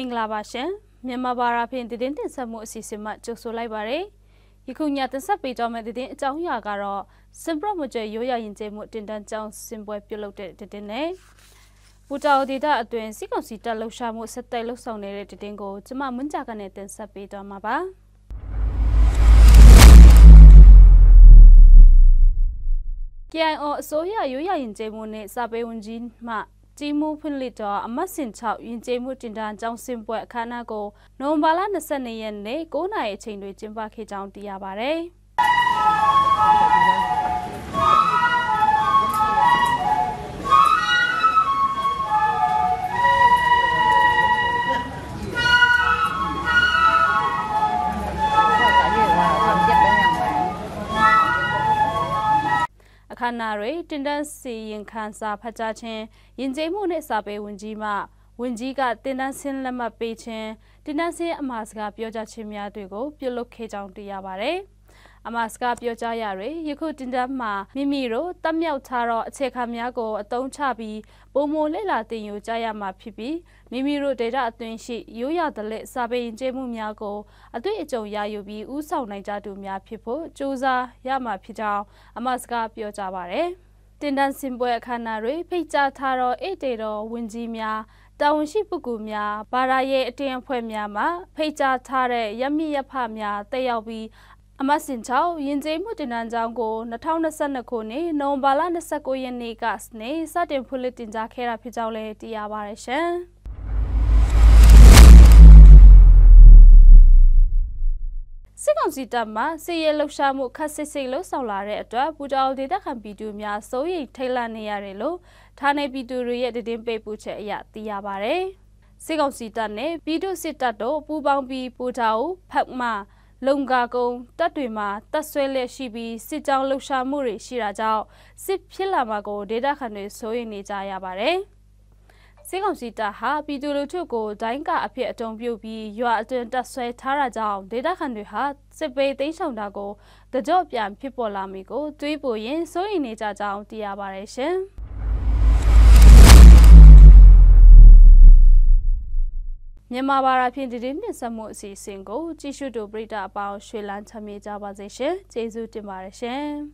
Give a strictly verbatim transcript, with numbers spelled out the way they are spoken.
မင်္ဂလာပါရှင်။ မြန်မာဘာသာဖြင့်သတင်းတင်ဆက်မှုအစီအစဉ်မှ ကြိုဆိုလိုက်ပါတယ်။ ယခုညတင်ဆက်ပေးသွားမယ့်သတင်းအကြောင်းအရာကတော့ စင်ပရော့မွတ်ကျဲရိုးရာယဉ်ကျေးမှုတင်တန်းကျောင်းစင်ပွဲပြုလုပ်တဲ့သတင်းနဲ့ ပူတာအိုဒေသအတွင်းစစ်ကောင်စီတပ်လှုပ်ရှားမှုဆက်တိုက်လှုပ်ဆောင်နေတဲ့သတင်းကို ကျမမွန်းကြကနဲ့တင်ဆက်ပေးသွားမှာပါ။ KIO အစိုးရရိုးရာယဉ်ကျေးမှုနဲ့စာပေဝန်ကြီးမှ ကြီးမှူးဖွင့်လှစ်တော့ အမှတ်စဉ်ခြောက်ယဉ်ကျေးမှုတင်တန်းကျောင်းစင်ပွဲအခမ်းအနားကို နိုဝင်ဘာလနှစ်ဆယ့်နှစ်ရက်နေ့ ကိုးနာရီအချိန်တွင်ကျင်းပခဲ့ကြောင်းသိရပါတယ်။ အခမ်းအနားတွင်တင်တန်းစီရင်ခံစာဖတ်ကြားခြင်း၊ ယဉ်ကျေးမှုနှင့်စာပေဝန်ကြီးမှ ဝန်ကြီးကတင်တန်းဆင်းလက်မှတ်ပေးခြင်း၊ တင်တန်းဆင်းအမှာစကားပြောကြားခြင်းများတို့ကိုပြုလုပ်ခဲ့ကြောင်းသိရပါတယ်။ အမှာစကားပြောကြားရာတွင် ယခုတင်တန်းမှာမိမိတို့တတ်မြောက်ထားသောအချက်အခါများကိုအသုံးချပြီး ပိုမိုလေ့လာသင်ယူကြရမှာဖြစ်ပြီး မိမိတို့ဒေသအတွင်းရှိရိုးရာဓလေ့စာပေယဉ်ကျေးမှုများကိုအတွေ့အကြုံရယူပြီးဦးဆောင်နိုင်ကြသူများဖြစ်ဖို့ကြိုးစားရမှာဖြစ်ကြောင်းအမှာစကားပြောကြားပါတယ်။ တင်တန်းဆင်ပွဲအခမ်းအနားတွင်ဖိတ်ကြားထားသောဧည့်သည်တော်ဝန်ကြီးများ၊ တာဝန်ရှိပုဂ္ဂိုလ်များ၊ ဘာသာရေးအသင်းအဖွဲ့များမှဖိတ်ကြားထားတဲ့ရပ်မိရပ်ဖများတက်ရောက်ပြီး အမှတ်စဉ်ခြောက်ယဉ်ကျေးမှုတင်တန်းကျောင်းကိုနှစ်ထောင်နှစ်ဆယ့်နှစ်ခုနှစ်၊ နိုဝင်ဘာလနှစ်ဆယ့်ကိုးရက်နေ့ကစတင်ဖွင့်လှစ်တင်ကြားခဲ့တာဖြစ်ကြောင်းလည်းသိရပါတယ်ရှင်။ စစ်ကောင်စီတပ်မှစစ်ရေးလှုပ်ရှားမှုခပ်စိတ်စိတ်လုပ်ဆောင်လာတဲ့အတွက်ပူတာအိုဒေသခံပြည်သူများစိုးရိမ်ထိတ်လန့်နေရတယ်လို့ဌာနေပြည်သူတွေရဲ့သတင်းပေးပို့ချက်အရသိရပါတယ်။ စစ်ကောင်စီတပ်နဲ့ပြည်သူ့စစ်တပ်တို့ပူးပေါင်းပြီးပူတာအို၊ ဖတ်မ၊ လုံဂါကုန်းတပ်တွေမှာတပ်စွဲလျက်ရှိပြီးစစ်ကြောင်းလှုပ်ရှားမှုတွေရှိတာကြောင့်စစ်ဖြစ်လာမှာကိုဒေသခံတွေစိုးရိမ်နေကြရပါတယ်။ စစ်ကောင်စီတပ်ဟာပြည်သူလူထုကိုဒိုင်းကာအဖြစ်အသုံးပြုပြီးရွာအတွင်းတပ်စွဲထားတာကြောင့်ဒေသခံတွေဟာစစ်ပေးသိမ်းဆောင်တာကိုတကြော့ပြန်ဖြစ်ပေါ်လာမည်ကိုတွေးပိုရင်စိုးရိမ်နေကြကြောင်းသိရပါတယ်ရှင်။ မြန်မာဘာသာဖြင့်သတင်းတင်ဆက်မှုအစီအစဉ်ကိုကြည့်ရှုသူပရိသတ်အပေါင်းရွှေလန်းချမ်းမြေ့ကြပါစေရှင်။ ကျေးဇူးတင်ပါတယ်ရှင်။